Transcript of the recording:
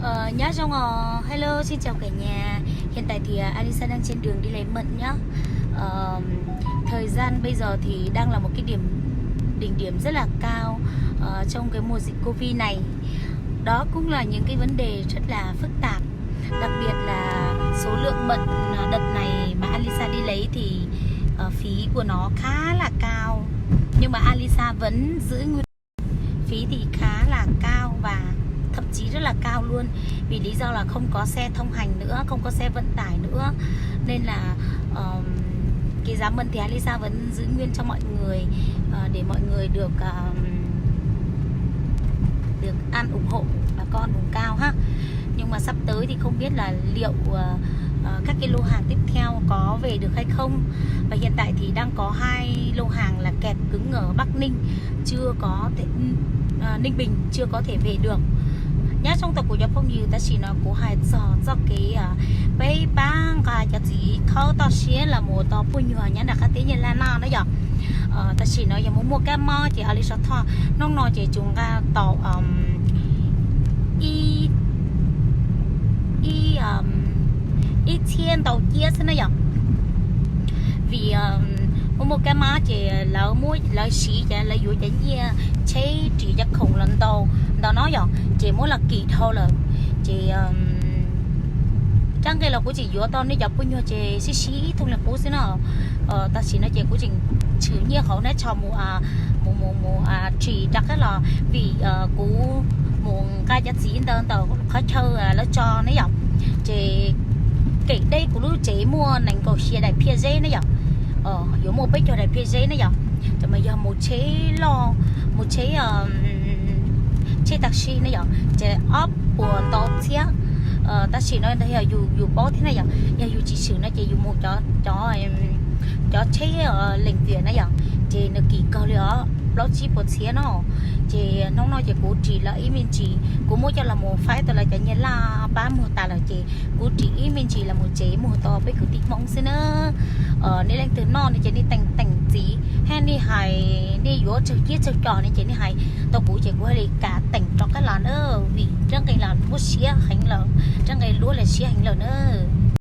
Ờ, nhá trong, ờ, hello, xin chào cả nhà. Hiện tại thì, à, Alisa đang trên đường đi lấy mận nhá. Ờ, thời gian bây giờ thì đang là một cái điểm, đỉnh điểm rất là cao, ờ, trong cái mùa dịch Covid này. Đó cũng là những cái vấn đề rất là phức tạp. Đặc biệt là số lượng mận, à, đợt này mà Alisa đi lấy thì, ờ, phí của nó khá là cao. Nhưng mà Alisa vẫn giữ nguyên phí thì khá là cao và thậm chí rất là cao luôn, vì lý do là không có xe thông hành nữa, không có xe vận tải nữa, nên là, ờm, cái giá mận thì Alisa vẫn giữ nguyên cho mọi người, ờ, để mọi người được, ờm, được ăn ủng hộ bà con vùng cao ha. Nhưng mà sắp tới thì không biết là liệu, ờ, ờ, các cái lô hàng tiếp theo có về được hay không. Và hiện tại thì đang có hai lô hàng là kẹt cứng ở Bắc Ninh, chưa có thể, ờ, Ninh Bình chưa có thể về được. Nyob zoo tau kuv cov phooj ywg, tam sim no kuv hais txog txoj kev, à, peb pab nqa cov txiv khawb toj siab los mus rau puj nyuag nyob nram qab teb Nyab Laj no na yom. Tam sim no yog muaj muaj kab mob ces Alisa thoj hnub no ces tsuas nqa tau ib, ib, ib txhiab ntau ciab xwb na yom. Vim muaj muaj kab mob ces lawv muab, lawv siv ces lawv yuav cov nyiaj tsheb ris cov khoom los ntau ntau no yom, ces muab los kim dhau lawm. Ces rab nqe los kuv tseem yuav tau nej cov puj nyuag ces sib sib ib thooj li qub xwb no. Tam sim no ces kuv tseem tshwm nyiaj hauv nab tsho mus, mus mus mus tsis rov qab los vim kuv mus nqa cov txiv ntawd ntawm qhov chaw lawv tso ne yom. Ces keem deb kuv lub tsev muaj nees nkaum xya daim phiaj zeb ne yom. Yuav muaj peb caug daim phiaj zeb ne yom. Ces mas yog mus tsheb loj, mus tsheb, tsheb taxi ne yom, ces ob puas ntau txhiab. Tam sim no ntag yog yus, yus paub thiab na yom, yog yus tsis swm no ces yus mus cov, cov tsheb lees viam na yom, ces nws kim kawg li os, plaub tsib puas txhiab no. Ces hnub no ces kuv ris lawv ib me ntsis, kuv muab coj los mus faib tau lawv cov nyiaj laj pab muag tas lawm ces kuv ris ib me ntsis los mus tsev muag tau peb kwv tij Hmoob xwb na. Nej leej twg noj no ces nej teem teem txiv, hab nej hais nej yuav tsawg ciab tsawg co no ces nej hais tau kuv ces kuv hais li kam teem rov qab los na, vim rab nqe los muab siab heev lawm, rab nqe luab los siab heev lawm na.